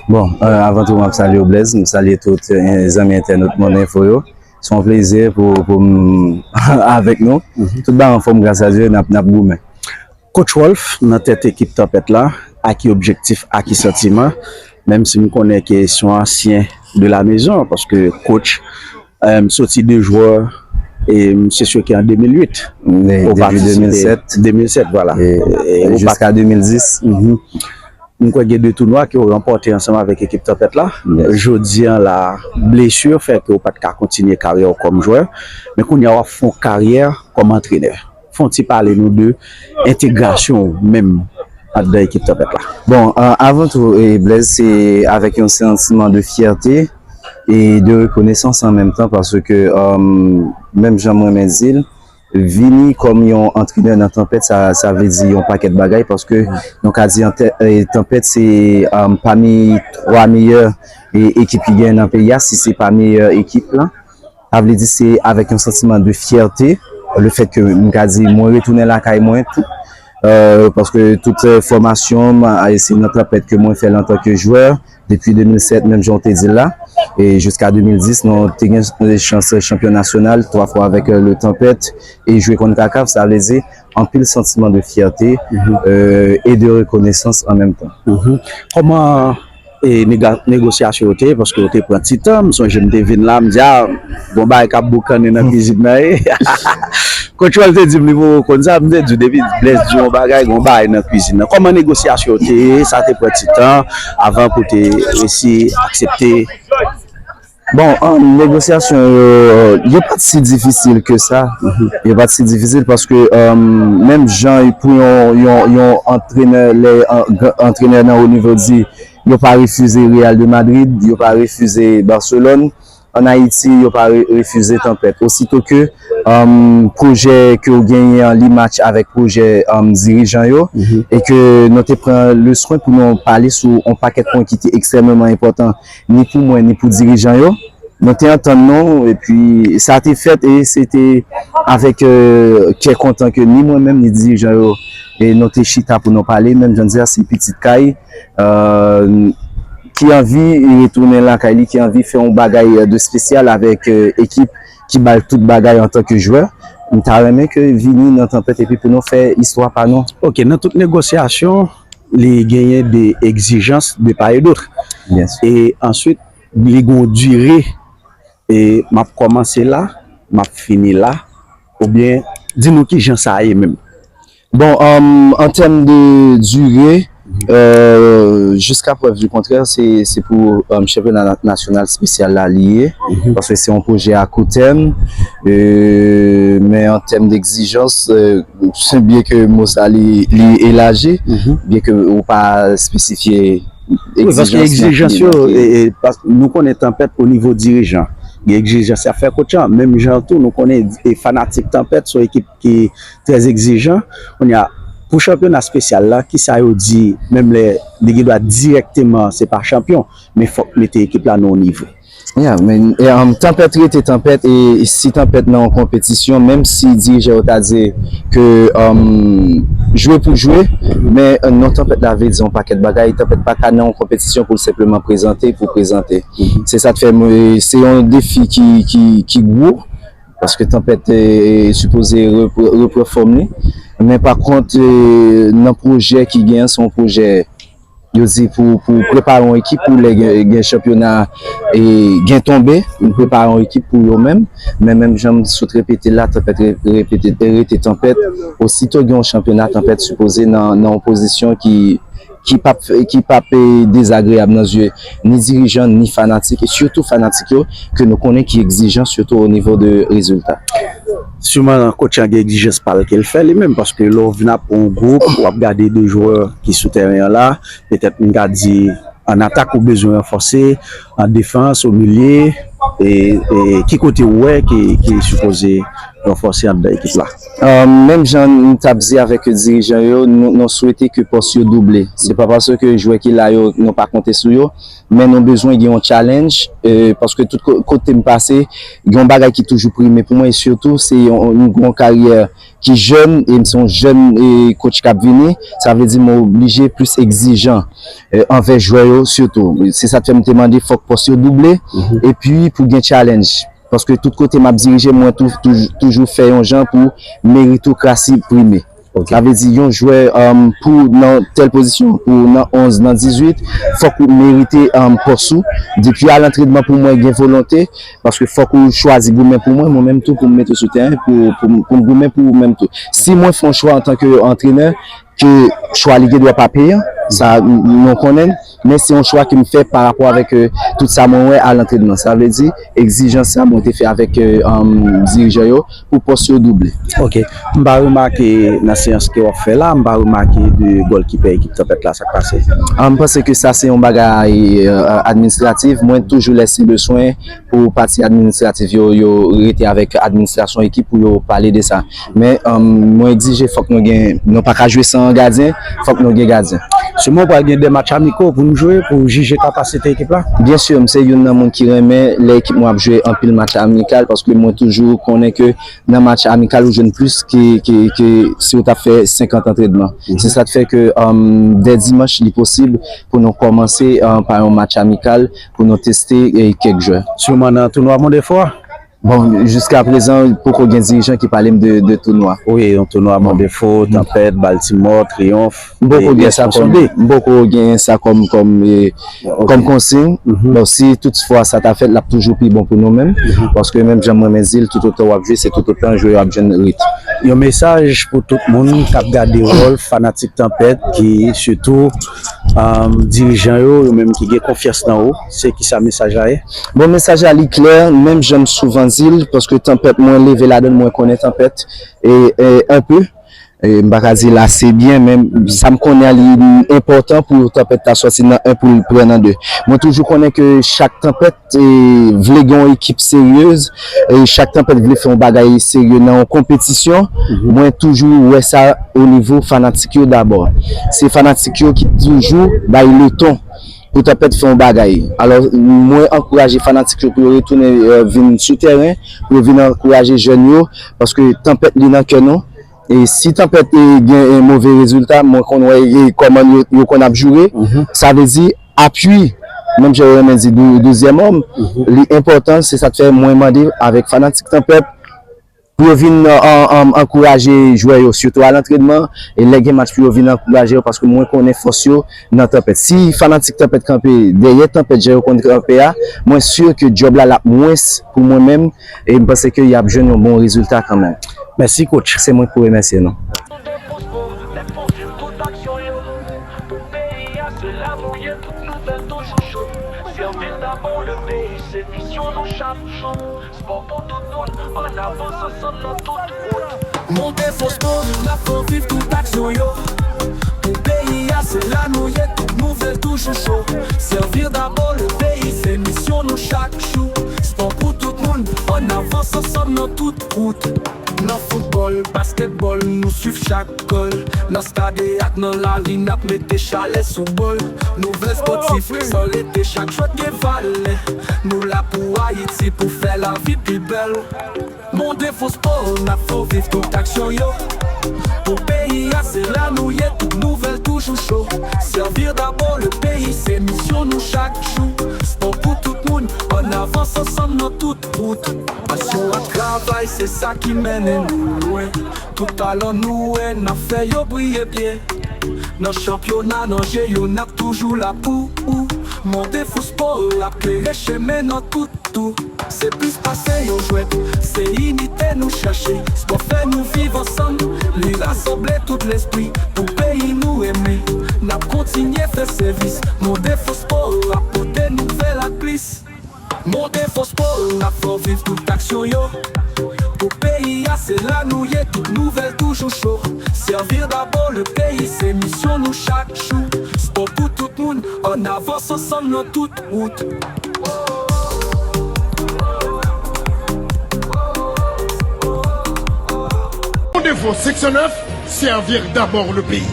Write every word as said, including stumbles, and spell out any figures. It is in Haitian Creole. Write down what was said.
Bon, euh, avan tou, m ap salye w, Blaise. M salye tout, euh, zanmi entènot Mòn Enfo yo. Se yon plezi pou, pou m avèk nou. Tout bagay anfòm, gras a Dye, n ap, n ap goumen. Coach Wolf nan tèt ekip Tanpèt la, a ki objektif, a ki santiman, menm si m konnen ke se yon ansyen de la maison, paske coach, euh, soti de jwè, e m se sir ke an de mil uit, ou patisipe, de mil sèt, de mil sèt, vwala. E, e ou pat- jiska de mil dis. M kwè gen de tounwa ke w ranpòte ansanm avèk ekip Tanpèt la. Jodi an la, blesi fè ke w pa t ka kontinye karyè w kòm jwè, men kounye a w ap fè yon karyè kòm antrenè. Fè yon ti pale nou de entegrasyon w menm anndan ekip Tanpèt la. Bon, euh, avan tou, e, Blaise, se avèk yon santiman de fyète e de rekonesans an menm tan, paske, euh, menm jan mwen menm di l, vini kòm yon antrenè nan Tanpèt, sa, sa vle di yon pakèt bagay, paske nou ka di ante-, e, Tanpèt se, um, pami twa meyè, e, ekip ki gen nan peyi a, si se pa meyè ekip la. Sa vle di se avèk yon santiman de fyète, le fèt ke m ka di mwen retounen lakay mwen tou, euh, paske tout, euh, fòmasyon m, a, se nan Tanpèt ke mwen fè l antanke jwè. Depi de mil sèt, menm jan w te di l la, e jiska de mil dis, nou te gen chans chanpyon nasyonal twa fwa avèk, euh, le Tanpèt e jwe CONCACAF, sa vle di anpil santiman de fyète, euh, e de rekonesans an menm tan. Kòman, e, nega-, negosyasyon yo te ye? Paske yo te pran ti tan, m sonje m te vin la, m di, a, gon bagay k ap boukannen nan kwizin nan, e. Coach Wall te di m li poko konn sa, m te di w depi Blaise di yon bagay, gon bagay nan kwizin nan. Kòman negosyasyon yo te ye? Sa te pran ti tan avan pou te resi aksepte? Bon, um, negosyasyon yo, yo pa t si difisil ke sa. Yo pa t si difisil paske, um, menm jan pou yon, yon, yon antrenè, lè an-, gran-, antrenè nan wo nivo di, yo pa refize Real de Madrid, yo pa refize Barcelone. Ann Ayiti, yo pa re-, refize Tanpèt. Osito ke, um, pwojè ke w genyen an, li match avèk pwojè, um, dirijan yo, e ke nou te pran le swen pou nou pale sou yon pakèt pwen ki te ekstrèmeman enpòtan, ni pou mwen, ni pou dirijan yo. Nou te antann nou, epi sa te fèt, e se te avèk, euh, kè kontan ke ni mwen menm, ni dirijan yo, e nou te chita pou nou pale, menm jan di a, se pitit kay, euh, ki anvi retounen lakay li, ki anvi fè yon bagay, euh, de espesyal avèk, euh, ekip ki ba l tout bagay antanke jwè. M ta renmen ke vini nan Tanpèt epi pou nou fè istwa pa nou. Ok, nan tout negosyasyon, li genyen de egzijans de pa e dot. E answit, li gon dire, e m ap kòmanse la, m ap fini la, oubyen di nou kijan sa ye menm. Bon, um, an tèm de dire, euh, jiska prèv di kontrè, se, se pou, um, chanpyona na-, nasyonal espesyal la li ye, paske se yon pwojè a kou tèm, euh, men an tèm d'egzijans, euh, byen ke mo sa li, li elaji, byen ke ou pa espesifye. Wi, paske egzijans yo, e, e, pas-, nou konnen Tanpèt o nivo dirijan. Gen egzijans y ap fè coach an, menm jan tou, nou konnen, e, fanatik Tanpèt se yon ekip ki trè egzijan. Kounye a, pou chanpyona espesyal la, kisa yo di, menm lè li gen dwa dirèkteman, se pa chanpyon, men fòk mete ekip la nan yon nivo. Yeah, men, e, um, Tanpèt rete Tanpèt, e si Tanpèt nan yon konpetisyon, menm si dirijan yo ta di ke, um, jwe pou jwe, men, euh, non Tanpèt la vle di yon pakèt bagay. Tanpèt pa ka nan yon konpetisyon pou l senpleman prezante, pou prezante. Se sa k fè mwen, se yon defi ki, ki, ki gwo, paske Tanpèt, e, sipoze repr-, repran fòm li. Men pa kont, e, nan pwojè ki gen an, se yon pwojè yo di pou, pou prepare yon ekip pou lè gen, gen chanpyona, e, gen tonbe, pou prepare yon ekip pou yo menm. Men menm jan m sot repete la, Tanpèt re-, repete, rete Tanpèt. Osito gen yon chanpyona, Tanpèt sipoze nan, nan yon pozisyon ki, ki p ap, ki p ap, e, dezagreyab nan zye ni dirijan, ni fanatik, e sitou fanatik yo, ke nou konnen ki egzijan, sitou o nivo de rezilta. Siman, coach an gen egzijans pa l ke l fè li menm, paske lè w vin ap yon gwoup, w ap gade de jwè ki sou tèren an la, petèt m ka di, an atak, ou bezwen ranfòse, an defans, o milye, e, e ki kote w wè ki, ki sipoze ranfòse anndan ekip la? Euh, menm jan m t ap di avèk dirijan yo, nou, nou swete ke pòs yo double. Se pa paske jwè ki la yo, nou pa konte sou yo, men nou bezwen gen yon challenge, euh, paske tout ko- kote m pase, gen yon bagay ki toujou prime pou mwen, e sitou, se yon, yon, yon karyè ki jèn, e m se yon jèn, e, coach k ap vini, sa vle di m oblije plis egzijan, euh, anvè jwè yo sitou. Se sa k fè m te mande fòk pòs yo double, epi pou gen challenge. Paske tout kote m ap dirije, mwen tou, touj- toujou fè yon jan pou meritokrasi prime. Sa vle di yon jwè, um, pou nan tèl pozisyon, pou nan onz, nan dizuit, fòk ou merite, um, pòs ou. Depi a lantrenman pou mwen gen volonte, paske fòk ou chwazi goumen pou mwen, mwen menm tou pou m mete w sou teren, pou, pou, pou m goumen pou ou menm tou. Si mwen fè yon chwa antanke antrenè, ke chwa li gen dwa pa peyan, sa n- nou konnen, men se yon chwa ke m fè pa rapò avèk, euh, tout sa mwen wè a lantrenman. Sa vle di, egzijans sa mwen te fè avèk, euh, um, dirijan yo, pou pòs yo double. Ok. M pa remake nan seyans ke w ap fè la, m pa remake de gòlkipè ekip Tanpèt la, sa k pase? Ah, m panse ke sa se yon bagay, euh, administratif. Mwen toujou lèse le swen pou pati administratif yo, yo rete avèk administrasyon ekip pou yo pale de sa. Men, um, mwen egzije fòk nou gen, nou pa ka jwe san gadyen, fòk nou gen gadyen. Siman, pral gen de match amiko pou nou jwe, pou jije kapasite ekip la? Byen si, m se youn nan moun ki renmen lè ekip mwen ap jwe anpil match amikal, paske mwen toujou konnen ke nan match amikal ou jwenn plis ke, ke, ke si w t ap fè senkant antrenman. Se sa k fè ke, um, dè dimanch, li posib pou nou kòmanse, uh, pa yon match amikal pou nou teste, eh, kèk jwè. Siman nan tounwa Mondefò a? Bon, jiska prezan, poko gen dirijan ki pale m de, de tounwa. Wi, yon tounwa Mondefò, Tanpèt, Baltimò, Triyonf. M poko gen sa kòm, m poko gen sa kòm, kòm, eh, kòm konsiy. Bon, si toutfwa sa ta fèt, l ap toujou pi bon pou nou menm. Paske menm jan mwen renmen di l, toutotan w ap jwe, se toutotan jwè yo ap jwenn rit. Yon mesaj pou tout moun k ap gade wòl fanatik Tanpèt, ki sitou, um, dirijan yo, yo menm ki gen konfyans nan ou, se kisa mesaj la ye? Bon, mesaj la li klè, menm jan m souvan di l, paske Tanpèt, mwen leve ladan l, mwen konnen Tanpèt, e, e, un peu. E, m pa ka di l ase byen, men sa m konnen an, li enpòtan pou Tanpèt ta sòti nan en pou l pran nan de. Mwen toujou konnen ke chak Tanpèt, e, vle gen yon ekip seryez, e chak Tanpèt vle fè yon bagay serye nan yon konpetisyon. Mwen toujou wè sa o nivo fanatik yo dabò. Se fanatik yo ki toujou bay le ton pou Tanpèt fè yon bagay. Alò, mwen ankouraje fanatik yo pou yo retounen, e, vin sou tèren, pou yo vin ankouraje jèn yo, paske Tanpèt li nan kè nou. E si Tanpèt, e, gen, e, move rezilta, mwen konn wè, e, kòman yo, yo konn ap joure. Sa vle di, apui, menm jan yo renmen di, dou- douzyèm òm, li enpòtan, se sa k fè mwen mande avèk fanatik Tanpèt, pou yo vin, an- an- ankouraje jwè yo, sitou a lantrenman, e lè gen match pou yo vin ankouraje yo, paske mwen konnen fòs yo nan Tanpèt. Si fanatik Tanpèt kanpe dèyè Tanpèt, jan yo konn kanpe a, mwen si ke djòb la l ap mwens pou mwen menm, e m panse ke y ap jwenn yon bon rezilta kanmenm. Mèsi, coach. Se mwen k pou remèsye nou. Spò pou tout moun, ann avans ansanm nan tout wout. Monte Fò Spò, n ap fè w viv tout aksyon yo. Pou peyi a, se la nou ye, tout nouvèl toujou cho. Servir d'abord le pays, se misyon nou chak jou. Spò pou tout moun, ann avans ansanm nan tout wout. Nan foutbòl, baskètbòl, nou swiv chak gòl. Nan stad e ak nan lari, n ap mete chalè sou bòl. Nouvèl spòtif, san rete, chak jwèt gen valè. Nou la pou Ayiti, pou fè lavi pi bèl. Monte Fò Spò, n ap fè w viv tout aksyon yo. Pou peyi a, se la nou ye, tout nouvèl toujou cho. Servir d'abord le pays, se misyon nou chak jou. Spò pou tout moun, ann avans ansanm nan tout wout. Pasyon ak travay, se sa ki mennen nou lwen. Tout talan nou wè, n ap fè yo briye byen. Nan chanpyona, nan je yo, n ap toujou la pou ou. Monte Fò Spò ap klere chemen nan tout tou. Se plis pase yon jwèt, se inite nou chache. Spò fè nou viv ansanm, li rasanble tout lespri. Pou peyi nou renmen, n ap kontinye fè sèvis. Monte Fò Spò ap pote nouvèl ak plis. Monte Fò Spò, n ap fè w viv tout aksyon yo. Pou peyi a, se la nou ye, tout nouvèl toujou cho. Servir d'abord le pays, se misyon nou chak jou. Spò pou tout moun, ann avans ansanm nan tout wout. Section neuf, servir d'abord le pays.